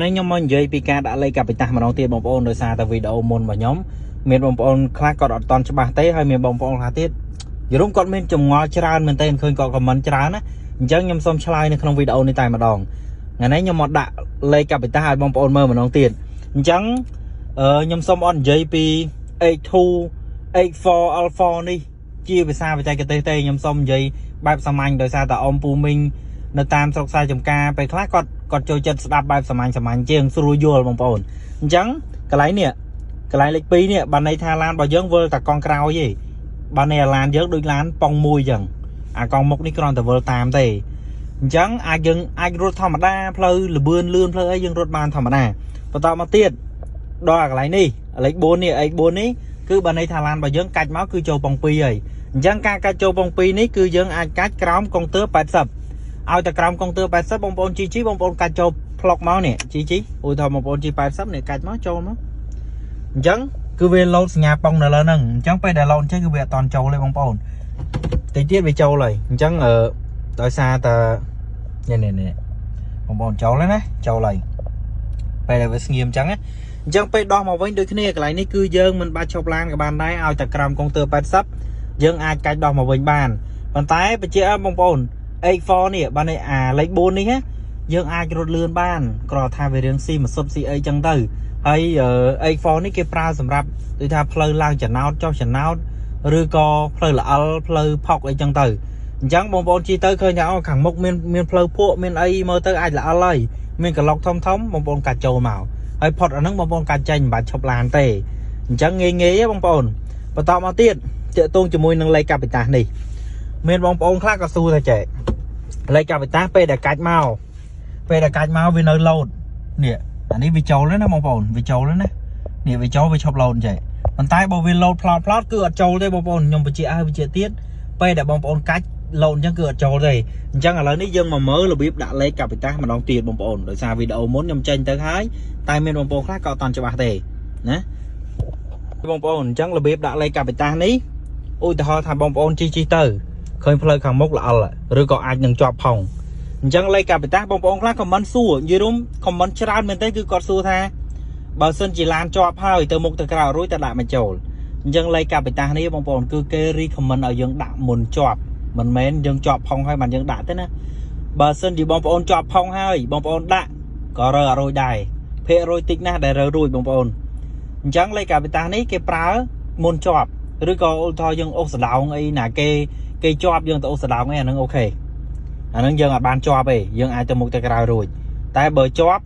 នេះខ្ញុំមកនិយាយពីការដាក់លេខកាពិតាសម្ដងទៀតបងប្អូនដោយសារតែវីដេអូមុនរបស់ខ្ញុំមានបងប្អូនខ្លះគាត់អត់តន់ច្បាស់ទេហើយមានបងប្អូនខ្លះទៀតយល់គាត់មានចម្ងល់ច្រើនមែនទែនឃើញគាត់ comment ច្រើនណាអញ្ចឹងខ្ញុំសូមឆ្លើយនៅក្នុងវីដេអូនេះតែម្ដងថ្ងៃនេះខ្ញុំមកដាក់លេខកាពិតាឲ្យបងប្អូនមើលម្ដងទៀតអញ្ចឹងអឺខ្ញុំសូមអត់និយាយពី H2 H4 L4 នេះជាភាសាបច្ចេកទេសទេខ្ញុំសូមនិយាយបែបសាមញ្ញដោយសារតែអ៊ំពូមីងនៅតាមស្រុកស្រែចំការពេលខ្លះគាត់គាត់ចូលចិត្តស្ដាប់បែបសាមញ្ញសាមញ្ញជាងស្រួលយល់បងប្អូនអញ្ចឹងកន្លែងនេះកន្លែងលេខ2នេះបានន័យថាឡានរបស់យើងវិលតែកង់ក្រោយទេបានន័យឡានយើងដូចឡានប៉ុងមួយអញ្ចឹងអាកង់មុខនេះគ្រាន់តែវិលតាមទេអញ្ចឹងអាចយើងអាចរត់ធម្មតាផ្លូវលបឿនលឿនផ្លូវអីយើងរត់បានធម្មតាបន្តមកទៀតដល់អាកន្លែងនេះលេខ4នេះ H4 នេះគឺបានន័យថាឡានរបស់យើងកាច់មកគឺចូលប៉ុង2ហើយអញ្ចឹងការកាច់ចូលប៉ុង2នេះគឺយើងអាចកាច់ក្រោមកុងទ័រ80ឲ្យតែក្រោមកុងទ័រ80បងប្អូនជីជីបងប្អូនកាច់ចូលផ្លុកមកនេះជីជីឧទាហរណ៍បងប្អូនជី80នេះកាច់មកចូលមកអញ្ចឹងគឺវាលោតសញ្ញាប៉ុងនៅលើហ្នឹងអញ្ចឹងពេលដែលលោតអញ្ចឹងគឺវាអត់តន់ចូលទេបងប្អូនតិចទៀតវាចូលហើយអញ្ចឹងអឺដោយសារតែនេះនេះនេះបងប្អូនចូលហើយណាចូលហើយពេលដែលវាស្ងៀមអញ្ចឹងណាអញ្ចឹងពេលដោះមកវិញដូចគ្នាកន្លែងនេះគឺយើងមិនបាច់ឈប់ឡានក៏បានដែរឲ្យតែក្រោមកុងទ័រ80យើងអាចកាច់ដោះមកវិញបានប៉ុន្តែបញ្ជាក់បងប្អូន H4 នេះបានន័យអាលេខ4នេះណាយើងអាចរត់លឿនបានគ្រាន់ថាវារៀងស៊ីម៉ាសុតស៊ីអីចឹងទៅហើយ H4 នេះគេប្រើសម្រាប់ដូចថាផ្លូវឡើងចំណោតចុះចំណោតឬក៏ផ្លូវល្អិលផ្លូវផុកអីចឹងទៅអញ្ចឹងបងប្អូនជិះទៅឃើញថាអូខាងមុខមានមានផ្លូវភក់មានអីមើលទៅអាចល្អិលហើយមានកឡុកធំធំបងប្អូនកាច់ចូលមកហើយផុតអាហ្នឹងបងប្អូនកាច់ចេញមិនបាច់ឈប់ឡានទេអញ្ចឹងងាយងាយទេបងប្អូនបន្តមកទៀតទាក់ទងជាមួយនឹងលេខកាពិតាសនេះមានបងប្អូនខ្លះក៏សួរថាចេះលេខកាពិតាសពេលដែលកាច់មកពេលដែលកាច់មកវានៅលោតនេះអានេះវាចូលហើយណាបងប្អូនវាចូលហើយណានេះវាចូលវាឈប់លោតចេះប៉ុន្តែបើវាលោតផ្លោតផ្លោតគឺអត់ចូលទេបងប្អូនខ្ញុំបញ្ជាក់ឲ្យបញ្ជាក់ទៀតពេលដែលបងប្អូនកាច់លោតអញ្ចឹងគឺអត់ចូលទេអញ្ចឹងឥឡូវនេះយើងមកមើលរបៀបដាក់លេខកាពិតាសម្ដងទៀតបងប្អូនដោយសារវីដេអូមុនខ្ញុំចេញទៅហើយតែមានបងប្អូនខ្លះក៏អត់តាន់ច្បាស់ទេណាបងប្អូនអញ្ចឹងរបៀបដាក់លេខកាពិតានេះឧទាហរណ៍ថាបងប្អូនជិះជិះទៅឃើញផ្លូវខាងមុខល្អិលឬក៏អាចនឹងជាប់ផងអញ្ចឹងលេខកាពិតាបងប្អូនខ្លះ comment សួរនិយាយរួម comment ច្រើនមែនទេគឺគាត់សួរថាបើសិនជាឡានជាប់ហើយទៅមុខទៅក្រោយរួចទៅដាក់មកចូលអញ្ចឹងលេខកាពិតានេះបងប្អូនគឺគេ recommend ឲ្យយើងដាក់មុនជាប់មិនមែនយើងជាប់ផុងហើយបានយើងដាក់ទេណាបើសិនជាបងប្អូនជាប់ផុងហើយបងប្អូនដាក់ក៏រើអត់រួចដែរភាគរយតិចណាស់ដែលរើរួចបងប្អូនអញ្ចឹងលេខកាពិតានេះគេប្រើមុនជាប់ឬក៏ឧទាហរណ៍យើងអូសសដោងអីណាគេគេជាប់យើងទៅអូសសដោងអីអាហ្នឹង OK អាហ្នឹងយើងអាចបានជាប់ទេយើងអាចទៅមុខទៅក្រោយរួចតែបើជាប់